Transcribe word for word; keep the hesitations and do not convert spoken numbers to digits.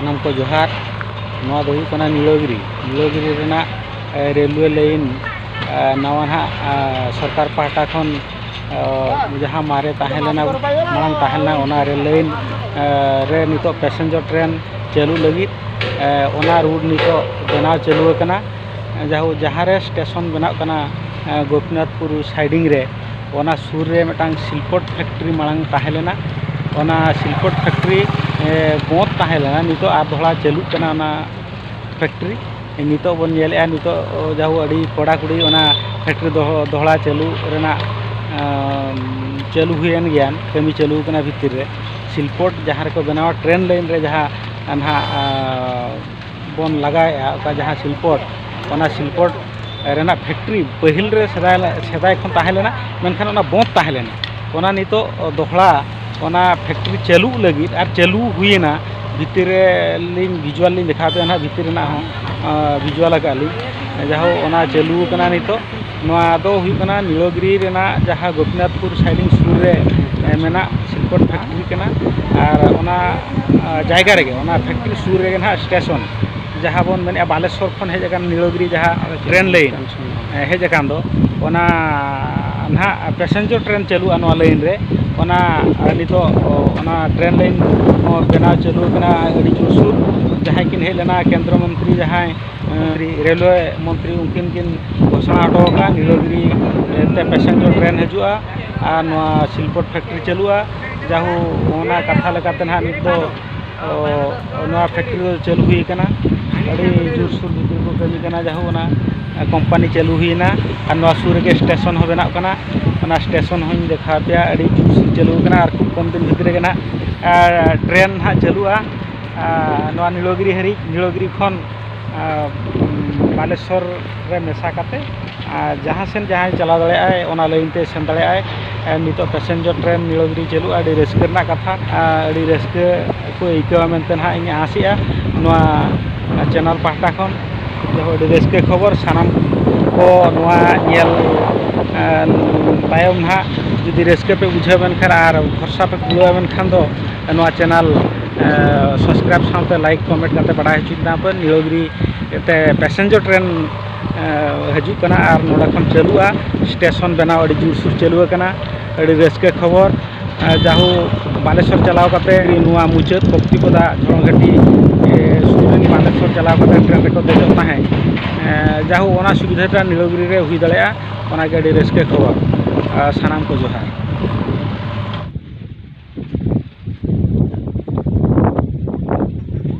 ᱥᱟᱱᱟᱢ ᱠᱚ ᱡᱚᱦᱟᱨ᱾ ᱱᱚᱣᱟ ᱫᱚ ᱦᱩᱭᱩᱜ ᱠᱟᱱᱟ ᱱᱤᱞᱟᱹᱜᱤᱨᱤ᱾ ᱱᱤᱞᱟᱹᱜᱤᱨᱤ ᱨᱮᱱᱟᱜ, ᱮ, ᱨᱮᱞᱣᱮ ᱞᱟᱭᱤᱱ, ᱮ, ᱱᱟᱣᱟ ᱱᱟᱦᱟᱜ, ᱮ, ᱥᱚᱨᱠᱟᱨ ᱯᱟᱦᱴᱟ ᱠᱷᱚᱱ, ᱮ, ᱡᱟᱦᱟᱸ ᱢᱟᱨᱮ ᱛᱟᱦᱮᱸ ᱞᱮᱱᱟ, ᱢᱟᱲᱟᱝ ᱛᱟᱦᱮᱸ ᱞᱮᱱᱟ, ᱚᱱᱟ ᱨᱮᱞ ᱞᱟᱭᱤᱱ, ᱮ, ᱨᱮ ᱱᱤᱛᱚᱜ ᱯᱮᱥᱮᱧᱡᱚᱨ ᱴᱨᱮᱱ ᱪᱟᱹᱞᱩ ᱞᱟᱹᱜᱤᱫ, ᱮ, ᱚᱱᱟ ᱨᱩᱴ ᱱᱤᱛᱚᱜ ᱵᱮᱱᱟᱣ ᱪᱟᱹᱞᱩ ᱟᱠᱟᱱᱟ᱾ ᱡᱟᱦᱳ, ᱡᱟᱦᱟᱸ ᱨᱮ ᱥᱴᱮᱥᱚᱱ ᱵᱮᱱᱟᱜ ᱠᱟᱱᱟ, ᱮ, ᱜᱳᱯᱤᱱᱟᱛᱷᱯᱩᱨ ᱥᱟᱭᱰᱤᱝ ᱨᱮ, ᱚᱱᱟ ᱥᱩᱨ ᱨᱮ ᱢᱤᱫᱴᱟᱝ ᱥᱤᱞᱯᱚᱴ ᱯᱷᱮᱠᱴᱨᱤ ᱢᱟᱲᱟᱝ ᱛᱟᱦᱮᱸ ᱞᱮᱱᱟ᱾ ᱚᱱᱟ ᱥᱤᱞᱯᱚᱴ ᱯᱷᱮᱠᱴᱨᱤ, ᱮ, ᱵᱚᱸᱫᱽ ᱛᱟᱦᱮᱸ ᱞᱮᱱᱟ, ᱱᱤᱛᱚᱜ ᱟᱨ ᱫᱚᱦᱲᱟ ᱪᱟᱹᱞᱩᱜ ᱠᱟᱱᱟ ᱚᱱᱟ ᱯᱷᱮᱠᱴᱨᱤ᱾ ᱱᱤᱛᱚᱜ ᱵᱚᱱ ᱧᱮᱞᱮᱫᱼᱟ, ᱱᱤᱛᱚᱜ ᱡᱟᱦᱳ ᱟᱹᱰᱤ ᱠᱚᱲᱟᱠᱩᱲᱤ ᱚᱱᱟ ᱯᱷᱮᱠᱴᱨᱤ ᱫᱚᱦᱚ-, ᱫᱚᱦᱲᱟ ᱪᱟᱹᱞᱩ ᱨᱮᱱᱟᱜ, ᱟᱢ, ᱪᱟᱹᱞᱩ ᱦᱩᱭᱮᱱ ᱜᱮᱭᱟ, ᱠᱟᱹᱢᱤ ᱪᱟᱹᱞᱩ ᱟᱠᱟᱱᱟ ᱵᱷᱤᱛᱤᱨ ᱨᱮ᱾ ᱥᱤᱞᱯᱚᱴ ᱡᱟᱦᱟᱸ ᱨᱮᱠᱚ ᱵᱮᱱᱟᱣᱟ ᱴᱨᱮᱱ ᱞᱟᱭᱤᱱ ᱨᱮ ᱡᱟᱦᱟᱸ ᱱᱟᱦᱟᱜ, ᱟ, ᱵᱚᱱ ᱞᱟᱜᱟᱣᱮᱫᱼᱟ, ᱚᱠᱟ ᱡᱟᱦᱟᱸ ᱥᱤᱞᱯᱚᱴ, ᱚᱱᱟ ᱥᱤᱞᱯᱚᱴ ᱨᱮᱱᱟᱜ ᱯᱷᱮᱠᱴᱨᱤ ᱯᱟᱹᱦᱤᱞ ᱨᱮ ᱥᱮᱫᱟᱭ, ᱥᱮᱫᱟᱭ ᱠᱷᱚᱱ ᱛᱟᱦᱮᱸ ᱞᱮᱱᱟ, ᱢᱮᱱᱠᱷᱟᱱ ᱚᱱᱟ ᱵᱚᱸᱫᱽ ᱛᱟᱦᱮᱸ ᱞᱮᱱᱟ᱾ ᱚᱱᱟ ᱱᱤᱛᱚᱜ ᱫᱚᱦᱲᱟ ᱚᱱᱟ ᱯᱷᱮᱠᱴᱨᱤ ᱪᱟᱹᱞᱩᱜ ᱞᱟᱹᱜᱤᱫ ᱟᱨ ᱪᱟᱹᱞᱩ ᱦᱩᱭᱮᱱᱟ᱾ ᱵᱷᱤᱛᱤᱨ ᱨᱮ ᱞᱤᱧ ᱵᱷᱤᱡᱩᱣᱟᱞ ᱞᱤᱧ ᱫᱮᱠᱷᱟᱣ ᱟᱯᱮᱭᱟ ᱱᱟᱦᱟᱜ, ᱵᱷᱤᱛᱤᱨ ᱨᱮᱱᱟᱜ ᱦᱚᱸ, ᱟ, ᱵᱷᱤᱡᱩᱣᱟᱞ ᱟᱠᱟᱫ ᱞᱤᱧ᱾ ᱡᱟᱦᱳ, ᱚᱱᱟ ᱪᱟᱹᱞᱩ ᱟᱠᱟᱱᱟ ᱱᱤᱛᱚᱜ᱾ ᱱᱚᱣᱟ ᱫᱚ ᱦᱩᱭᱩᱜ ᱠᱟᱱᱟ ᱱᱤᱞᱟᱹᱜᱤᱨᱤ ᱨᱮᱱᱟᱜ ᱡᱟᱦᱟᱸ ᱜᱳᱯᱤᱱᱟᱛᱷᱯᱩᱨ ᱥᱟᱭᱰᱤᱝ ᱥᱩᱨ ᱨᱮ, ᱮ, ᱢᱮᱱᱟᱜ ᱥᱤᱞᱯᱚᱴ ᱯᱷᱮᱠᱴᱨᱤ ᱠᱟᱱᱟ᱾ ᱟᱨ ᱚᱱᱟ, ᱟ, ᱡᱟᱭᱜᱟ ᱨᱮᱜᱮ, ᱚᱱᱟ ᱯᱷᱮᱠᱴᱨᱤ ᱥᱩᱨ ᱨᱮᱜᱮ ᱱᱟᱦᱟᱜ ᱥᱴᱮᱥᱚᱱ, ᱡᱟᱦᱟᱸ ᱵᱚᱱ ᱢᱮᱱᱮᱫᱼᱟ ᱵᱟᱞᱮᱥᱚᱨ ᱠᱷᱚᱱ ᱦᱮᱡ ᱟᱠᱟᱱ ᱱᱤᱞᱟᱹᱜᱤᱨᱤ ᱡᱟᱦᱟᱸ ᱴᱨᱮᱱ ᱞᱟᱭᱤᱱ, ᱮ, ᱦᱮᱡ ᱟᱠᱟᱱ ᱫᱚ, ᱚᱱᱟ ᱱᱟᱦᱟᱜ ᱯᱮᱥᱮᱧᱡᱚᱨ ᱴᱨᱮᱱ ᱪᱟᱹᱞᱩᱜᱼᱟ ᱱᱚᱣᱟ ᱞᱟᱭᱤᱱ ᱨᱮ᱾ ᱚᱱᱟ, ᱟ, ᱱᱤᱛᱚᱜ, ᱚ, ᱚᱱᱟ ᱴᱨᱮᱱ ᱞᱟᱭᱤᱱ ᱦᱚᱸ ᱵᱮᱱᱟᱣ ᱪᱟᱹᱞᱩ ᱟᱠᱟᱱᱟ ᱟᱹᱰᱤ ᱡᱳᱨᱥᱳᱨ᱾ ᱡᱟᱦᱟᱸᱭ ᱠᱤᱱ ᱦᱮᱡ ᱞᱮᱱᱟ ᱠᱮᱱᱫᱨᱚ ᱢᱚᱱᱛᱨᱤ, ᱡᱟᱦᱟᱸᱭ ᱢᱚᱱᱛᱨᱤ, ᱨᱮᱞᱣᱮ ᱢᱚᱱᱛᱨᱤ, ᱩᱱᱠᱤᱱ ᱠᱤᱱ ᱜᱷᱳᱥᱚᱱᱟ ᱦᱚᱴᱚ ᱟᱠᱟᱫᱼᱟ, ᱱᱤᱞᱟᱹᱜᱤᱨᱤ ᱛᱮ ᱯᱮᱥᱮᱧᱡᱚᱨ ᱴᱨᱮᱱ ᱦᱤᱡᱩᱜᱼᱟ ᱟᱨ ᱱᱚᱣᱟ ᱥᱤᱞᱯᱚᱴ ᱯᱷᱮᱠᱴᱨᱤ ᱪᱟᱹᱞᱩᱜᱼᱟ᱾ ᱡᱟᱦᱳ, ᱚᱱᱟ ᱠᱟᱛᱷᱟ ᱞᱮᱠᱟᱛᱮ ᱱᱟᱦᱟᱜ ᱱᱤᱛ ᱫᱚ, ᱚ, ᱱᱚᱣᱟ ᱯᱷᱮᱠᱴᱨᱤ ᱫᱚ ᱪᱟᱹᱞᱩ ᱦᱩᱭ ᱟᱠᱟᱱᱟ᱾ ᱟᱹᱰᱤ ᱡᱳᱨᱥᱳᱨ ᱵᱷᱤᱛᱤᱨ ᱠᱚ ᱠᱟᱹᱢᱤ ᱠᱟᱱᱟ᱾ ᱡᱟᱦᱳ, ᱚᱱᱟ ᱠᱳᱢᱯᱟᱱᱤ ᱪᱟᱹᱞᱩ ᱦᱩᱭᱮᱱᱟ ᱟᱨ ᱱᱚᱣᱟ ᱥᱩᱨ ᱨᱮᱜᱮ ᱥᱴᱮᱥᱚᱱ ᱦᱚᱸ ᱵᱮᱱᱟᱜ ᱠᱟᱱᱟ᱾ ᱚᱱᱟ ᱥᱴᱮᱥᱚᱱ ᱦᱚᱸᱧ ᱫᱮᱠᱷᱟᱣ ᱟᱯᱮᱭᱟ, ᱟᱹᱰᱤ ᱡᱳᱨᱥᱳᱨ ᱪᱟᱹᱞᱩ ᱟᱠᱟᱱᱟ ᱟᱨ ᱠᱷᱩᱵ ᱠᱚᱢ ᱫᱤᱱ ᱵᱷᱤᱛᱨᱤ ᱨᱮᱜᱮ ᱱᱟᱦᱟᱜ, ᱟᱨ, ᱴᱨᱮᱱ ᱱᱟᱦᱟᱜ ᱪᱟᱹᱞᱩᱜᱼᱟ᱾ ᱟᱨ ᱱᱚᱣᱟ ᱱᱤᱞᱟᱹᱜᱤᱨᱤ ᱦᱟᱹᱨᱤᱡ, ᱱᱤᱞᱟᱹᱜᱤᱨᱤ ᱠᱷᱚᱱ, ᱟᱨ, ᱵᱟᱞᱮᱥᱚᱨ ᱨᱮ ᱢᱮᱥᱟ ᱠᱟᱛᱮ, ᱟᱨ ᱡᱟᱦᱟᱸ ᱥᱮᱱ ᱡᱟᱦᱟᱸᱭ ᱪᱟᱞᱟᱣ ᱫᱟᱲᱮᱭᱟᱜᱼᱟᱭ, ᱚᱱᱟ ᱞᱟᱭᱤᱱ ᱛᱮ ᱥᱮᱱ ᱫᱟᱲᱮᱭᱟᱜᱼᱟᱭ᱾ ᱟᱨ ᱱᱤᱛᱚᱜ ᱯᱮᱥᱮᱧᱡᱚᱨ ᱴᱨᱮᱱ ᱱᱤᱞᱟᱹᱜᱤᱨᱤ ᱪᱟᱹᱞᱩᱜᱼᱟ, ᱟᱹᱰᱤ ᱨᱟᱹᱥᱠᱟᱹ ᱨᱮᱱᱟᱜ ᱠᱟᱛᱷᱟ, ᱟᱨ ᱟᱹᱰᱤ ᱨᱟᱹᱥᱠᱟᱹ ᱠᱚ ᱟᱹᱭᱠᱟᱹᱣᱟ ᱢᱮᱱᱛᱮ ᱱᱟᱦᱟᱜ ᱤᱧ ᱟᱸᱥᱮᱜᱼᱟ᱾ ᱱᱚᱣᱟ ᱪᱮᱱᱮᱞ ᱯᱟᱦᱴᱟ ᱠᱷᱚᱱ ᱡᱟᱦᱳ, ᱟᱹᱰᱤ ᱨᱟᱹᱥᱠᱟᱹ ᱠᱷᱚᱵᱚᱨ᱾ ᱥᱟᱱᱟᱢ ᱠᱚ ᱱᱚᱣᱟ ᱧᱮᱞ, ᱮ, ᱛᱟᱭᱚᱢ ᱱᱟᱦᱟᱜ ᱡᱩᱫᱤ ᱨᱟᱹᱥᱠᱟᱹ ᱯᱮ ᱵᱩᱡᱷᱟᱹᱣ ᱢᱮᱱᱠᱷᱟᱱ ᱟᱨ ᱵᱷᱚᱨᱥᱟ ᱯᱮ ᱠᱩᱲᱟᱹᱣᱟ ᱢᱮᱱᱠᱷᱟᱱ ᱫᱚ ᱱᱚᱣᱟ ᱪᱮᱱᱮᱞ ᱥᱟᱵᱥᱠᱨᱟᱭᱤᱵ ᱥᱟᱶᱛᱮ ᱞᱟᱭᱤᱠ ᱠᱚᱢᱮᱱᱴ ᱠᱟᱛᱮ ᱵᱟᱰᱟᱭ ᱦᱚᱪᱚᱭᱮᱫ ᱵᱚᱱᱟ ᱯᱮ᱾ ᱱᱤᱞᱟᱜᱤᱨᱤ ᱛᱮ ᱯᱮᱥᱮᱧᱡᱟᱨ ᱴᱨᱮᱱ ᱦᱤᱡᱩᱜ ᱠᱟᱱᱟ ᱟᱨ ᱱᱚᱰᱮ ᱠᱷᱚᱱ ᱪᱟᱹᱞᱩᱜᱼᱟ᱾ ᱥᱴᱮᱥᱚᱱ ᱵᱮᱱᱟᱣ ᱟᱹᱰᱤ ᱡᱳᱨᱥᱳᱨ ᱪᱟᱹᱞᱩ ᱟᱠᱟᱱᱟ᱾ ᱟᱹᱰᱤ ᱨᱟᱹᱥᱠᱟᱹ ᱠᱷᱚᱵᱚᱨ᱾ ᱡᱟᱦᱳ, ᱵᱟᱞᱮᱥᱚᱨ ᱪᱟᱞᱟᱣ ᱠᱟᱛᱮ ᱱᱚᱣᱟ ᱢᱩᱪᱟᱹᱫ ᱠᱚᱯᱛᱤᱯᱚᱫᱟ ᱡᱷᱚᱲᱚᱝᱜᱷᱟᱹᱴᱤ ᱥᱩᱨ ᱨᱮᱱ ᱵᱟᱞᱮᱥᱚᱨ ᱪᱟᱞᱟᱣ ᱠᱟᱛᱮ ᱴᱨᱮᱱ ᱨᱮᱠᱚ ᱫᱮᱡᱚᱜ ᱛᱟᱦᱮᱸᱫ᱾ ᱡᱟᱦᱳ, ᱚᱱᱟ ᱥᱩᱵᱤᱫᱷᱟᱴᱟ ᱱᱤᱞᱟᱜᱤᱨᱤ ᱨᱮ ᱦᱩᱭ ᱫᱟᱲᱮᱭᱟᱜᱼᱟ᱾ ᱚᱱᱟᱜᱮ ᱟᱹᱰᱤ ᱨᱟᱹᱥᱠᱟᱹ ᱠᱷᱚᱵᱚᱨ᱾ ᱥᱟᱱᱟᱢ ᱠᱚ ᱡᱚᱦᱟᱨ᱾